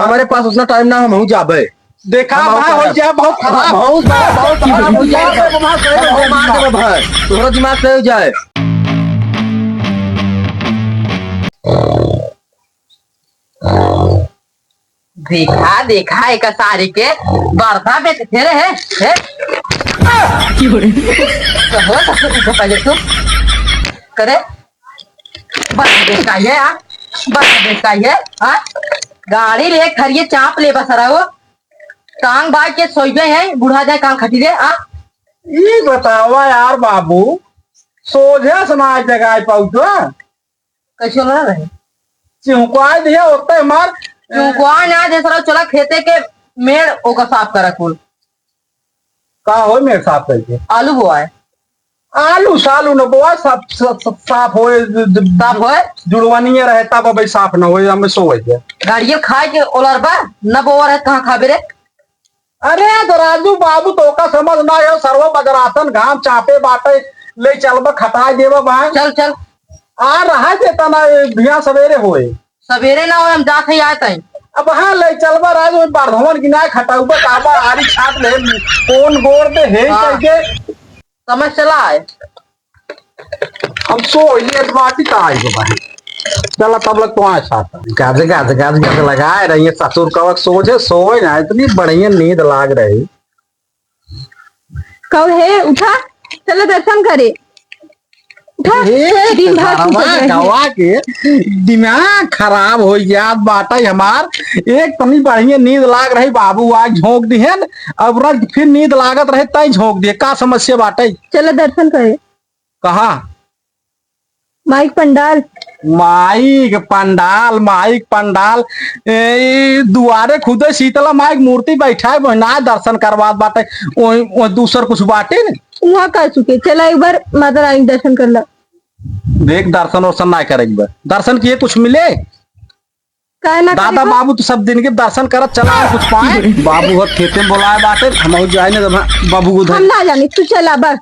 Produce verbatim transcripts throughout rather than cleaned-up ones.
हमारे पास उतना टाइम ना, हम हूँ जाबे। देखा, हम हूँ भाई, हो जाए, बहुत खराब। बहुत बड़ा, बहुत खराब हो जाए। बहुत मार देबे भाई, तोहरा दिमाग से हो जाए। देखा, देखा, एक सारी के बर्दा बेच दे रहे, हैं? तो हो, सबसे पूछो पहले तू। करे? बर्दा बेचता है, हाँ? बर्दा बेचता है, हाँ? गाड़ी ले, खरिये चाप ले बस रहो। टांग बाज के सोइबे हैं, बूढ़ा जाए काल खटी रे, हाँ? ई बतावा यार बाबू, सोझे से ना जगाए पाऊ तो? कैसे लगा रहे? चिहुकवा दिया, ओते मार। चिहुकवा ना दे, सारा चला खेते के मेड़ ओका साफ करा कुल। का होय मेड़ साफ करके? आलू बोआए। आलू सालू न बोआ, साफ, साफ, साफ, साफ होए, ज-, ज-, साफ होए? जुड़वानिए रहे, तब अबे साफ न होए, हमें सोए के। गाड़िए खाए के ओलर बा, न बोआ रहे, कहाँ खाबे रे? अरे तो राजू बाबू, तोका समझ ना आयो, सरवा बजरातन घाम चापे बाटे, ले चलबा, खटाई देबा बहन। चल, चल। आ रहा जे तना, ए, भिया सवेरे होए। सवेरे ना होए, हम जात ही आए तई। अब हाँ, ले चलबा राजू, ओइ बर्धवन की ना खटाउबा, काबा आरी छाट ले, कौन गोड़ दे हे हाँ। कह के। समझ चला है। हम सो ये बात ही कहा है भाई। चला तब लग तो आए साथ। गाज, गाज, गाज, गाज लगाए रहिए ससुर कवक सोझे सोए ना, इतनी बढ़िया नींद लाग रही। कहो हे, उठा, चलो दर्शन करे। उठा, हे, दिन भर ससुरवा सुतत रही। गवा के दिमाग खराब हो गया बाटे हमार। एक तनी बढ़िया नींद लाग रही, बाबू आज झोंक दिहन, अब रख फिर नींद लागत रहे, तई झोंक दिए, का समस्या बाटे? चलो दर्शन करे। कहाँ? माइक पंडाल। माइक पंडाल, माइक पंडाल, ए, दुआरे खुदे शीतला माइक मूर्ति बैठाए, वही ना दर्शन करवात बाटे, वही, वही दूसर कुछ बाटे न। वहाँ का चुके, चला एक बार माता रानी के दर्शन कर ला। देख, दर्शन वर्शन ना करे एक बार। दर्शन किए कुछ मिले? काहे ना दादा करेगा? बाबू तो सब दिन के दर्शन करत चला, कुछ पाए। बाबू हर खेते में बोलाए बाटे, हम जाए ना, बाबू को हम उधर ना जानी, तू चला बस।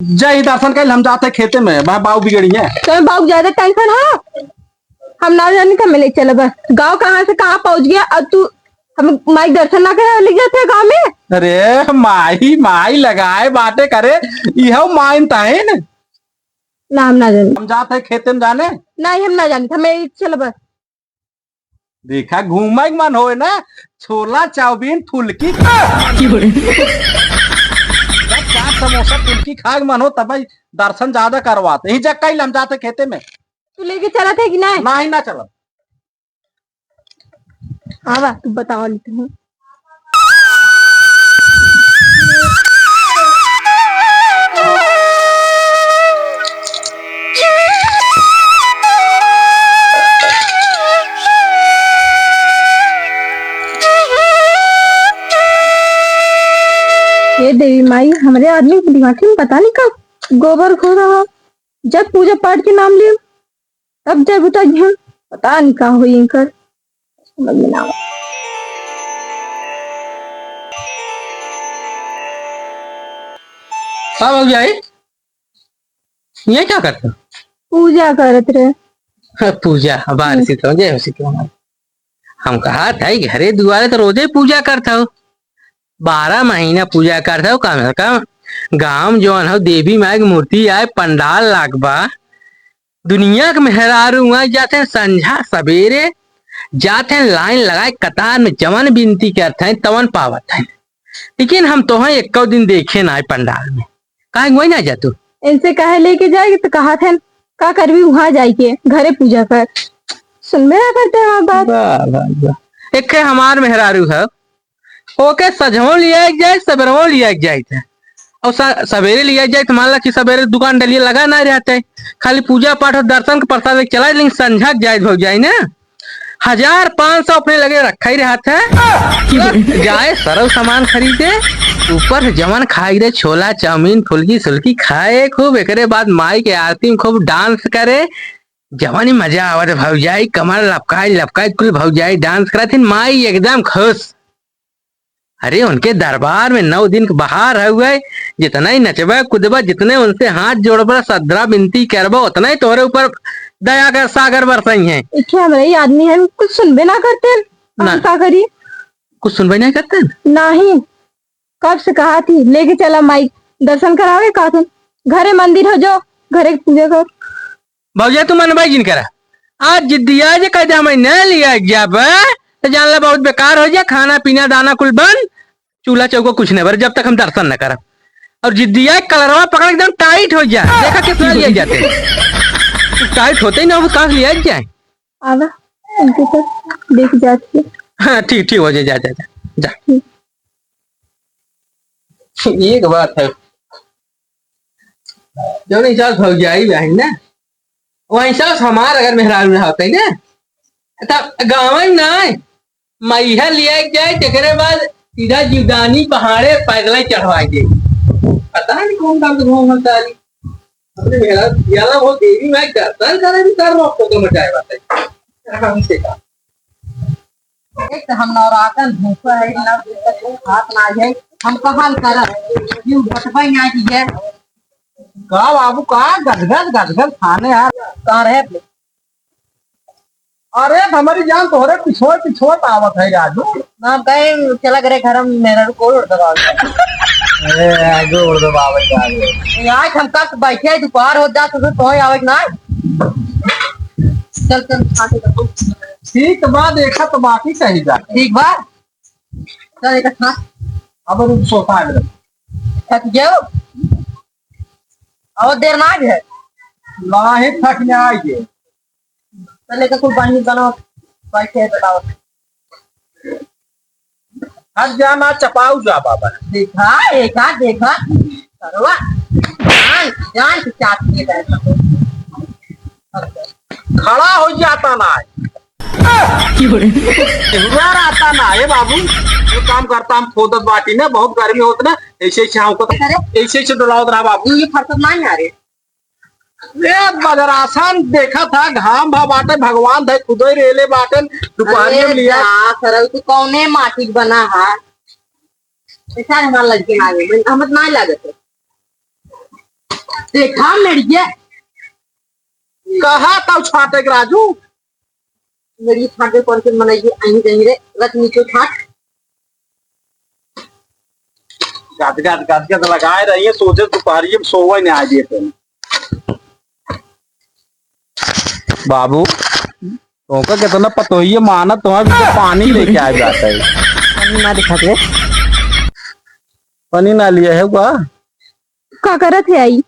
जय ही दर्शन कइल, हम जाते खेते में, भाई बाऊ बिगड़ी है। तो बाऊ ज्यादा टेंशन हो, हम ना जानी का मिले चल बस। गाँव कहाँ से कहाँ पहुँच गया, अब तू हम माई दर्शन ना करे ले जाते गाँव में। अरे माई, माई लगाए बाटे करे, इहो माइन ताइन। ना, हम ना जानी। हम जाते खेते में जाने। नहीं, हम ना जानी, हमें चल बस। देखा, घूमे के मन होए ना, छोला, चाउमीन, फुलकी खा। जब चाट, समोसा, फुलकी खाए के मन हो, तब भाई दर्शन ज्यादा करवाते। ही जग कइल हम जाते खेते में। तू लेके चलत है कि नहीं? नहीं, ना चलब। हाँ बा, तू बताओ, लेते हैं। हे देवी माई, हमरे आदमी के दिमाग में पता नहीं कब गोबर घोर रहा, जब पूजा पाठ के नाम लियो, तब जब उतर गया, पता नहीं का होई इनकर, समझ में ना आवा। का भौजाई, ये क्या करता? पूजा करत रहे। पूजा, बार हम्म। सीता, जय हो सीता माई। हम कहा था, घरे दुआरे तो रोजे पूजा करता हो, बारह महीना पूजा करता हो, कम से कम गांव जौन हो, देवी माई की मूर्ति आए, पंडाल लाग बा, दुनिया के मेहरारू वहाँ जाते हैं, संझा सबेरे जाते हैं, लाइन लगाए, कतार में जवन बिनती करते हैं, तवन पावत हैं। लेकिन हम तोहे एक्को दिन देखे ना आए पंडाल में, काहे वही ना जा तू? इनसे काहे लेके जाएगी तो कहा थे, का करबी वहाँ जाइके, घरे पूजा कर। सुनबे ना करते हमार बात। वाह, वाह, वाह। एक है हमार मेहरारू है, ओके सझवो लिया के जाए, सबेरवो लिया के जाए थे। और स-, सबेरे लिया के जाए तो मान ला कि सबेरे दुकान डलिया लगा ना रहते, खाली पूजा पाठ और दर्शन के प्रसाद लेके चला, लेकिन संझा के जाए भौजाई ना, हजार पाँच सौ अपने लगे रखा ही रहता है। जाए सरल सामान खरीदे, ऊपर से जवन खाए दे, छोला, चाउमीन, फुल्की, सुल्की खाए खूब, एकरे बाद माई के आरती में खूब डांस करे, जवन ही मजा आवत है भौजाई, कमर लपकाई लपकाई कुल भौजाई डांस करत हिन, माई एकदम खुश। अरे उनके दरबार में नौ दिन के बहार हउए, जितना ही नचबा कूदबा, जितने उनसे हाथ जोड़बा, सदरा बिनती करबा, उतना ही तोहरे ऊपर दया का सागर बरसई हैं। इखे हमरे ही आदमी हैं, कुछ सुनबे ना करते हैं। हम ना। का करी? कुछ सुनबे नहीं करते? नहीं, कब से कहा थी लेके चला माई दर्शन करावे, कहा थी घरे मंदिर हो जो, घरे पूजा कर। भौजा, तू मनबे जिन करा। आज जिद्दिया जे कह दे, "हमें न लिया जाबे," तो जान ला बहुत बेकार हो जाए, खाना पीना दाना कुल बंद, चूल्हा चौका कुछ नहीं बर, जब तक हम दर्शन न करब। और जिद्दिया कलरवा पकड़ एकदम टाइट हो जाए, देखा कितना लिया जाते हैं। टाइट होते ही ना, वो कहाँ लिया जाए? आवा, उनके साथ देख जाती है। हाँ, ठीक, ठीक हो जाए, जा, जा, जा, जा। ठीक। एक बात है, जौन हिसाब से भौजाई बहन ना, वही हिसाब से हमार अगर मेहरारू ना होते ना, तब गाँव में ना आए, मैहर लिया के जाए, तेकरे बाद सीधा जीवदानी पहाड़े पैदल ही चढ़वा दे। पता नहीं कौन काम तो घूम होता है। अपने मेहरारू याला वो देवी माई दर्शन करे भी कर रो, तो मचाए बात है। हमसे का? एक तो हम नवरातन भूखा है, ना खात ना है, हम कहाँ करब? यू बतबै ना कि ये का बाबू, का गदगद, गदगद खाने यार, का रहे? अरे, हमारी जान तोहरे पिछोड़, पिछोड़ आवत है राजू। ना, कहे चला करे घर में मेरा को उड़ दबाव। अरे, राजू उड़ दबाव यार। आज हम कब बैठे हैं, दोपहर हो जात, तो तोहे आवे के ना। चल, चल, खा के देखो। ठीक बा, देखा तो बाकी सही जा। ठीक बा। चल, एक खा। अब रुक, सोफा आ गया। थक गयो? और देर ना है? ना ही थक ना आइए। चले तो कुल पानी बनाओ, बैठे बताओ। हट जा ना, चपाऊ जा बाबा। देखा, देखा, देखा। सरवा, जान, जान की चाट के बैठा। खड़ा हो जाता ना है। हुआ रहता ना है बाबू। जो काम करता हम खोदत बाटी ना, बहुत गर्मी होत ना, ऐसे, ऐसे हमको, अरे। ऐसे, ऐसे डोलावत रहा बाबू। ये फरसत ना है, अरे। ए, बदरासन देखा था, घाम भा बाटे, भगवान धै खुदे रेले बाटे, दुपहरिया अरे में लिया। जा, सरऊ, तू कौने माटी के बना हा? ऐसा हमार लड़के ना आवे, मैं हमत ना लागत है। देखा मेरिया। कहा था छाटे के राजू? मेरी छाटे कौन से मनई अहीं कहीं रे, रख नीचे छाट। गद, गद, गद, गद लगाए रही है, सोचे दोपहरिया में सोवे नहीं आ दिए थे। बाबू, तोका कितना पतोहिए मानत, तुम्हारे पीछे पानी लेके आ जाता है। पानी ना दिखा दे। पानी ना लिया है का? का करत है आई?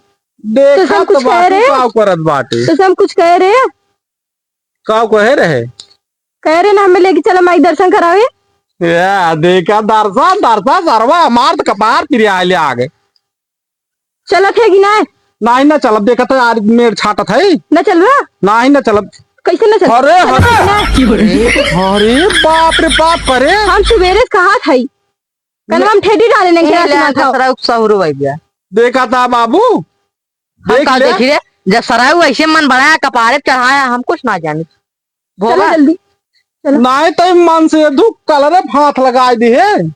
देखा तो सब तो कुछ कह बाकी रहे? का करत बाटे? तो सब कुछ कह रहे? का कहे रहे? कह रहे ना, हमें लेके चला माई दर्शन करावे। या, देखा, दर्शन, दर्शन, सरवा, हमार तो कपार पिरे आले आगे। चलत है कि ना? नाही ना चलब, देखा तो यार, मेड़ छाटत है। ना चलबा? नाही ना चलब। कैसे ना चलब? अरे, चलत है कि ना? अरे बाप रे बाप, अरे। हम सुबेरे से कहा था, कनवा में ठेठी डाले नहीं, ए, ले, आसमान खाओ। ससुरा सहुरो भैया। देखा था बाबू, हम देख का ले। देखी रे, जब सराऊ ऐसे मन बढ़ाया, कपारे चढ़ाया, हम कुछ ना जानी। चलो भोला। जल्दी, चलो। नाहीं तो मन से धू कलरे फांथ लगाई दी है।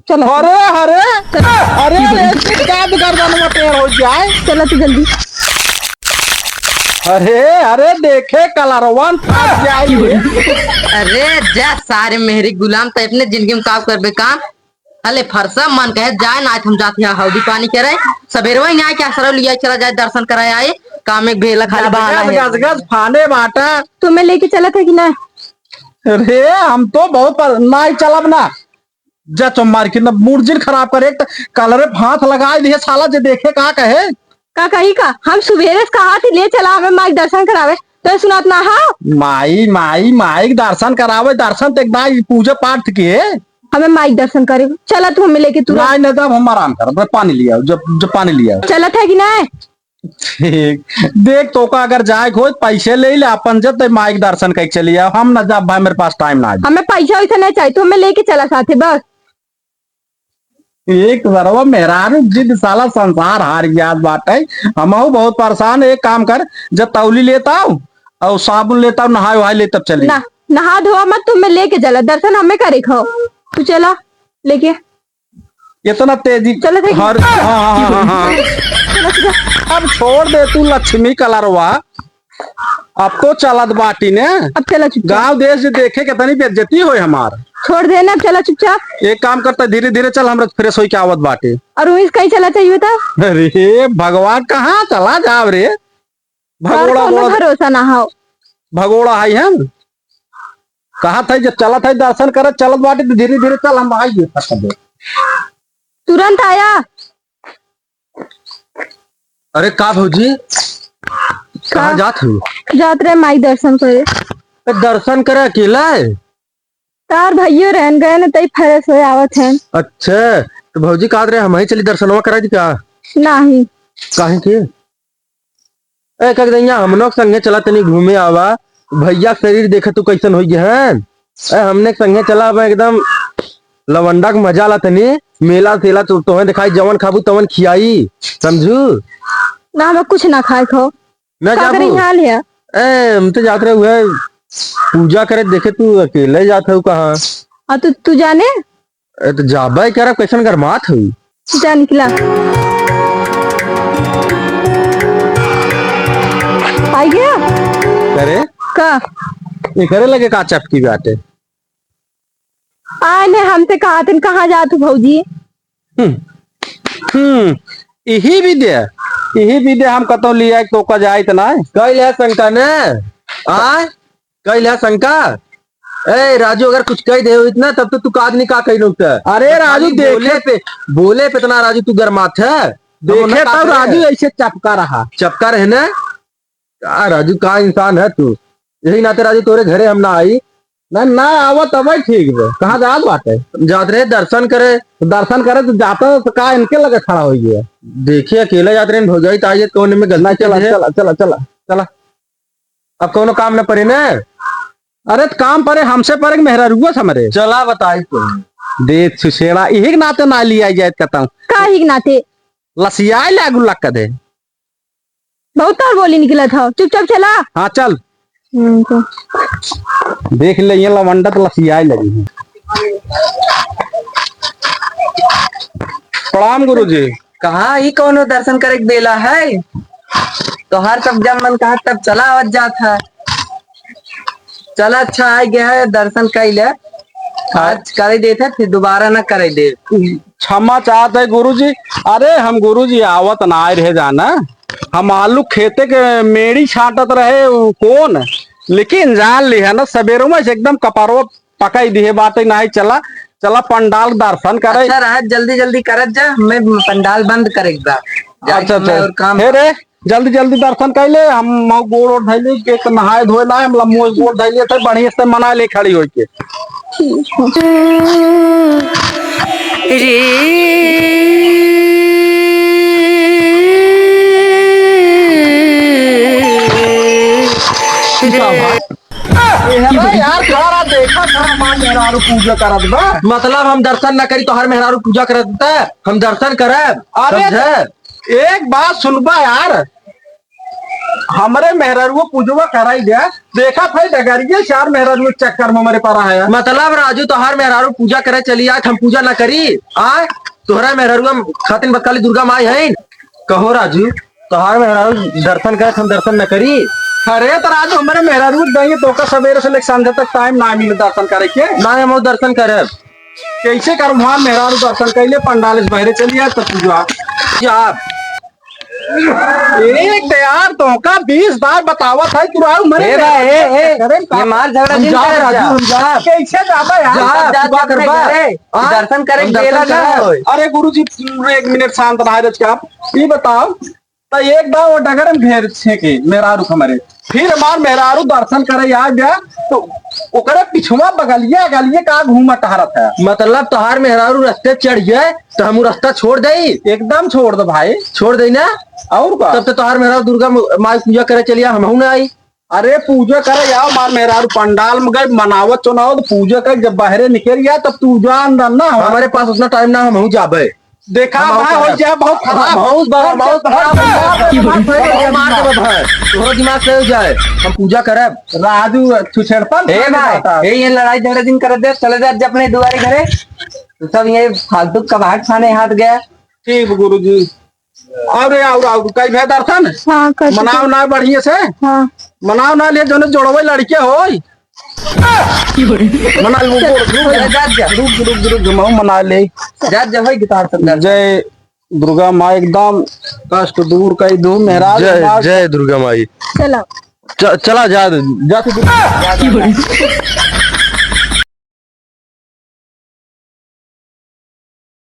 चलो। अरे, अरे, चलो। अरे, अरे, इसके क्या गर्दन में टेढ़ हो जाए? चलो तू जल्दी। अरे, अरे, देखे कलरवन फांथ जाए। अरे, जा सारे मेहरी गुलाम, तो अपने जिंदगी में काम करबे काम। अले फरसा मन कहे जाए ना, आज हम जात हियाँ हौदी पानी करे। सबेरवा ही आए क्या सरौ लिया चला जाए, दर्शन कराए आए, काम एक भेला खाली बहाना गज, है। गज, गज, फाने बाटा। तुम्हें लेके चलत है कि ना? अरे हम तो बहुत पर, ना ही चलब ना। जा चो मार के ना मूड जिन खराब करे, एक तो कलरे फांथ लगाए दिए साला, जे देखे का कहे। का कही का? हम सुबेरे से कहा थी ले चला हमें माई के दर्शन करावे, तो सुनात ना हा। माई, माई, माई के दर्शन करावे, दर्शन तो एक दाई पूजा पाठ के। हमें माई के दर्शन करे, चला तू हमें लेके तुरंत। नाहीं, नाहीं, तब हम आराम करब, बस पानी लियाओ, जब, जब पानी लियाओ। चलत है कि नाहीं? ठीक। देख, तोका अगर जाए के होई, पैसे ले ले, अपन जब तक माई के दर्शन करके चली आओ, हम ना जाब भाई, मेरे पास टाइम ना है। हमें पैसा वैसा नहीं चाहिए, तू हमें लेके चला साथे बस। एक सरवा मेहरारू जिद साला संसार हार गया बाटे। हमहू बहुत परेशान। एक काम कर, जब तौली लेता हूँ और साबुन लेता हूँ, नहाए वहाए ले तब चली। ना, नहा धोआ मत, तुम्हें लेके चला, दर्शन हमें करे खाओ, तू चला लेके। इतना तेजी चलो, ठीक है। हर, हाँ, हाँ, हाँ, हाँ, हाँ। चलो, चलो। अब छोड़ दे तू लक्ष्मी कलरवा। अब तो चलत बाटी ने। अब चला चुपचाप। गाँव देश जे देखे कितनी बेइज्जती होई हमार। छोड़ दे ना, अब चला चुपचाप। एक काम करता, धीरे धीरे चल, हमरा fresh होई के आवत बाटे। और वहीं से कहीं चला चाहिए था। अरे भगवान, कहाँ चला जाब रे? तोर भगोड़ा कोनो भरोसा ना हो। भगोड़ा है हम। कहा था जब चलत है दर्शन करत चलत बाटे तो धीरे धीरे चल, हम आई ये तक दे। तुरंत आया। अरे का भौजी, कहाँ का? जात हो? जात रहे माई दर्शन करे। ए, दर्शन करे अकेला है? तार भइयो रहन गए न, तई fresh होए आवत हैं। अच्छा, तो भौजी कहत रहे हम ही चली दर्शनवा करा दी का? नहीं। काहे के? ए, कह दैया, हमनो के संगे चला, तनी घूमे आवा। भैया के शरीर देखे तू कैसन होइ गए हैं। ए, हमने के संगे चला, अब एकदम लवंडा के मजा ला तनी। मेला ठेला तो तोहे दिखाई, जवन खाबू तवन खियाई, समझू? ना, हम कुछ ना खाए खो। ना का जाबू? करी हाल है? ए, हम तो जात रहे हुए पूजा करे, देखे तू अकेले जात हो कहाँ? आ, तू, तू जाने? ए, तो जाबे करब, कैसन गरमात हो? जा निकला। आई गया? करे? का? एकरे लगे का चपकी बाटे? आने हमसे कहा तन कहाँ जात हो भौजी? हम्म, हम्म, इही विद्या, इही विद्या हम कतौ लिया तो का जाइत ना। कैल है शंका ने? आ? कैल है शंका? ए, राजू, अगर कुछ कह दे इतना, तब तो तू का आदमी का कह लोग। अरे, राजू, खाली बोले देखे पे, बोले पे इतना, राजू, तू गरमात है। देखे तब राजू ऐसे चपका रहा। चपका रहे ना? का राजू, का इंसान है तू? यही नाते, राजू, तोरे घरे हम ना आई। ना, ना आवा, तब ठीक बा। कहाँ जात बाटे? जात रहे दर्शन करे। दर्शन करे तो जाता तो का इनके लगे खड़ा हो गया? देखिए, अकेला जात रहे, भौजाई तो आई है, कौन में गलती ना, चला, चला, चला, चला, चला। अब कौनो काम न पड़े ना? अरे, त काम परे, हमसे परे कि मेहरारुआ से हमरे? चला बताई तो। देख सुसेड़ा, इही के नाते ना लिया जाए कतौ। का ही के नाते? लसियाए लागू लग दे। बहुत तोर बोली निकलत हो, चुपचाप चला। हाँ, चल। हम्म, तो। देख ले, ये लवंडा तो लसियाए लगी है। प्रणाम गुरुजी। कहाँ ही कौनो दर्शन करे के बेला है? तोहार सब जब मन कहा तब चला आवत जात है। चला, अच्छा आ गया है, दर्शन कर ले। आज करे देत है, फिर दोबारा ना करे दे। क्षमा चाहत है गुरुजी। अरे हम गुरुजी आवत ना आए रहे जाना, हम आलू खेते के मेड़ी छाटत रहे, उ कौन, लेकिन जान ली है ना, सबेरो में से एकदम कपारो पकाई दिहे बाटे, नाही चला, चला पंडाल दर्शन करे। अच्छा रहा, जल्दी जल्दी करत जा, हमें पंडाल बंद करे के बा। जाके अच्छा, हमें अच्छा। और काम हे रे, जल्दी जल्दी दर्शन कर ले, हम मऊ गोड़ ओढ़ धैले, एक तो नहाए धोए ना, हम लम्बो गोड़ धैले थे, बढ़िया से मना ले खड़ी होई के। रे। ए, ए, यार, खड़ा रहा, देखा था, हमार मेहरारू पूजा करत बा। मतलब, हम दर्शन ना करी, तोहार मेहरारू पूजा करत बा, हम दर्शन करब, अरे, समझे? एक बात सुनबा यार, हमरे मेहरारू पूजवा कराई दे, देखा था, डगरिया चार मेहरारू के चक्कर में हमरे पड़ा है। मतलब, राजू, तोहार मेहरारू पूजा करे चली आए, हम पूजा ना करी? आ, तोहरा मेहरारू हम खातिन बस खाली दुर्गा माई है। कहो राजू, तोहार मेहरारू दर्शन करे, हम दर्शन न करी? अरे तो राजू, हमरे मेहरारू के दइए, तोका सबेरे से लेके संझा तक टाइम ना मिले दर्शन करे के। ना, हम दर्शन करब। कैसे करब? हमार मेहरारू दर्शन कैले, पंडाल से बहरे चली आए, तब पूजा। या आप एक तो यार, तोका बीस बार बतावत है कि राजू, हमरे ए भाई, ए, ए, करे का? ये मार झगड़ा हम जिन जाब करत राजू, जा। हम जाब। कैसे जाबा यार? जा, जा, तू जा, का अपने करबा? घरे। हाँ? दर्शन करे हम के दर्शन बेला ना करब। होय। अरे गुरुजी, एक मिनट शांत रहा, रच के आप ये बताओ, तो एक बार वो डगर में घेर छेके मेहरारू हमरे, फिर हमार मेहरारू दर्शन करे आ गया, तो ओकरे पिछुआ बगलिया अगलिए का घूमा टहरत है। मतलब तोहार मेहरारू रस्ते चढ़ गए तो हम उ रस्ता छोड़ देई? एकदम छोड़ दो भाई। छोड़ देई ना? और का? तब तो तोहार मेहरारू दुर्गा म-, माई पूजा करे चलिया, हमहू ना आई। अरे पूजा करे आओ, मार मेहरारू पंडाल में गए, मनावत चुनावत, पूजा कर, जब बाहरे निकल गया तब तू जा अंदर ना। हमारे पास उतना टाइम ना, हमहू जाबे। देखा हम भाई, हो जाए बहुत खराब। बहुत बड़ा, बहुत खराब। बहुत मार देबे भाई। तोहरा दिमाग से हो जाए, हम पूजा करब। राजू, तू छेड़पन ए खाने भाई, जाता। ए, ये लड़ाई झगड़ा दिन कर दे, चले जा अपने दुआरे घरे। तू सब ये फालतू कबाड़ खाने हाथ गया। ठीक गुरुजी। अरे, और, और, कई भे दर्शन? हाँ, कर दो। मनाओ ना बढ़िया से। हाँ। मनाओ ना ले, जोने जोड़वे लड़के होई। मना, रुक, रुक, रुक, जा, जा। रुक, रुक, रुक, रुक, मऊ मना ले। जा, जा, होई गिटार संग। जय दुर्गा माँ, एकदम कष्ट दूर कई दू मेहरारू जय, माँ। जय दुर्गा माई। चला। च-, चला जा, जा तू।